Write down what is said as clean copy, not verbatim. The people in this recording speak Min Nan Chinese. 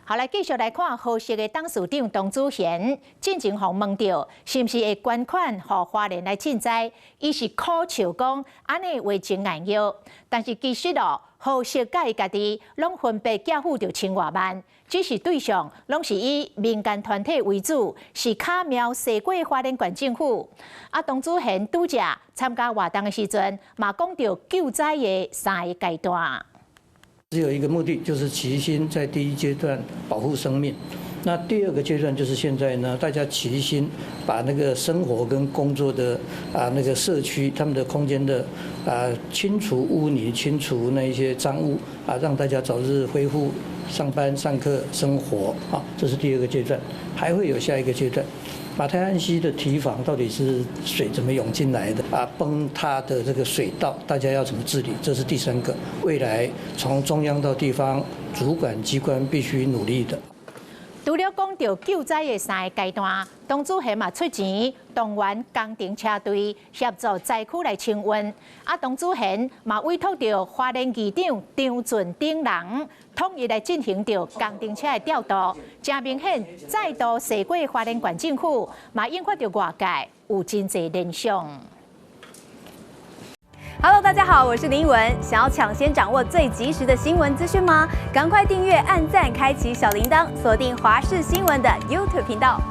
好，來繼續來看和碩的董事長董子賢，進前予問著，是毋是會捐款予花蓮來賑災？伊是苦笑講，按呢話真硬要，但是其實哦，和碩佮伊家己攏分別寄付著千外萬，只是對象攏是以民間團體為主，是卡苗踅過花蓮縣政府。啊，董子賢拄才參加活動的時陣，嘛講著救災的三个階段。只有一個目的，就是齊心在第一階段保護生命。那第二個階段就是現在呢，大家齊心把那個生活跟工作的那個社區他們的空間的清除污泥、清除那一些髒物啊，讓大家早日恢復上班、上課、生活啊，這是第二個階段。還會有下一個階段。馬太鞍溪的堤防到底是水怎麼湧進來的？啊，崩塌的這個水道，大家要怎麼治理？這是第三個，未來從中央到地方主管機關必須努力的。除了講著救災的三个階段，董子賢嘛出錢動員工程車隊協助災區來清運。啊，董子賢嘛委託著花蓮議長張俊等人統一來進行著工程車的調度，誠明顯再度踅過花蓮縣政府，嘛引發著外界有真濟聯想。 Hello，大家好，我是林文。想要搶先掌握最及時的新聞資訊嗎？趕快訂閱、按讚、開啟小鈴鐺，鎖定華視新聞的 YouTube 頻道。